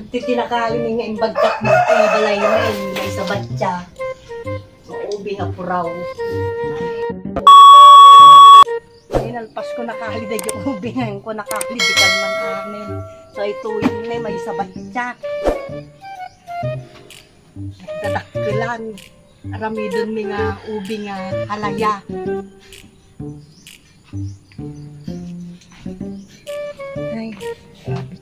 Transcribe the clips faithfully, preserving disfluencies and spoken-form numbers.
Iti tinakali mi nga imbagtak ditoy balay mi, maysa batya. Ubi nga puraw. Inalpas ko nakali dagiti ubi nga ko nakali di kalman amin. So ito yun na maysa batya. Dadakkelan. Aramiden mi nga ubi nga halaya. Ay, grabe.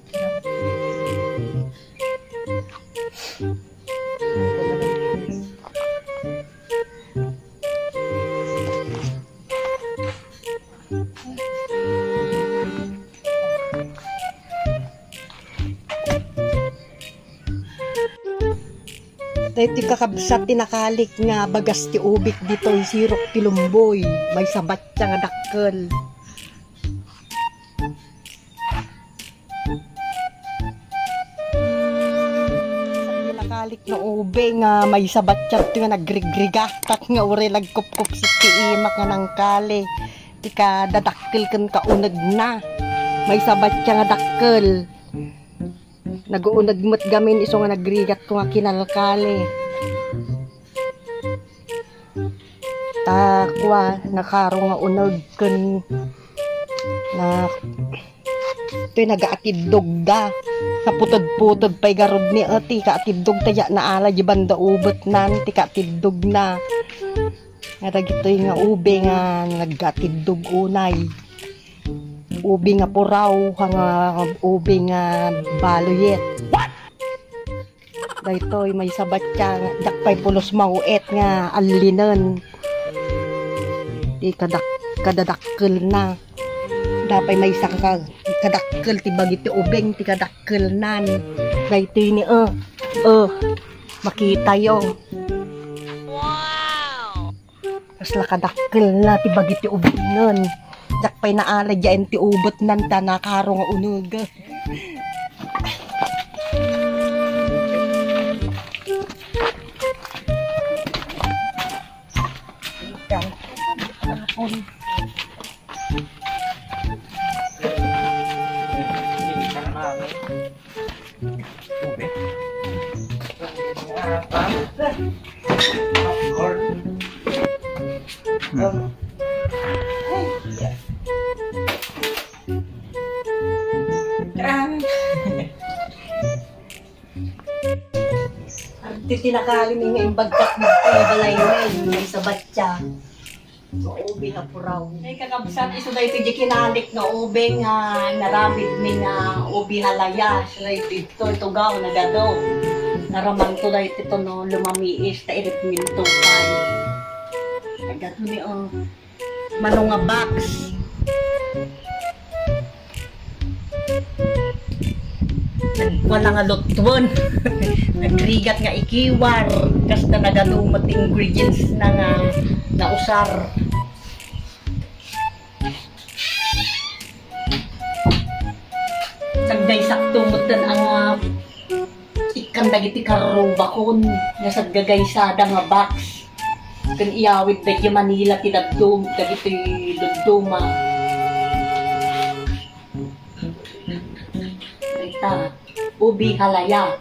Daytoy kakabsat ti nakalik nga bagas ti ubik ditoy Sirok ti Lumboy. Maysa batya nga dakkel. Ti nakalik nga ubi nga maysa batya ti nga nagrigrigatak nga uray nagkupkupsit ti imak nga nangkali. Ti kadadakkel ken kaunegna. Maysa batya nga dakkel. Naguuneg met gamin isu nga nagrigat ko nga kinalkali. Ta kua, nakaro nga uneg ken na, toy nagaatiddog da. Naputod-putod pay garud ni, eh, ti kaatiddog ta diak naala di banda ubetnan ti kaatiddog na. Nga dagitoy nga ubi nga nagatiddog unay. Ubi nga puraw, nga ubi nga baluyet. Daytoy, maysa batya, diak pay pulos maw-et nga allinen. Ti kadak-, kadadakkelna. Dapay maysa ka, kadakkel ti bagi ti ubing, ti kadakkelnan. Daytoy ni, eh, eh, makitayo. Wow! Kasla kadakkelna ti bagi ti ubingen. Diak pay naala diaen ti ubetnan ta nakaro nga uneg. Tubig. Popcorn. Hmm. Iti tinakali mi nga imbagtak ditoy balay mi, maysa batya. Nga ubi nga puraw. Ay, kakabsat, isu daytoy di kinalik nga ubi nga naramid mi nga ubi halaya. So, daytoy ito, ito gaw, nagado. Naraman ko daytoy ito, no, lumamiis, ta irit mintukan. Nagado ni, oh. Mano nga box. Nagkuan nga lutwen. Nagrigat nga ikiwar. Kasta nagadu met ti ingredients na nga nausar. Sagday sakto met ten nga ikkan dagiti karrubakon nga saggagaysada nga box. Ken iyawid dagiti Manila ti daddum, dagiti dadduma. Ita, ubi halaya.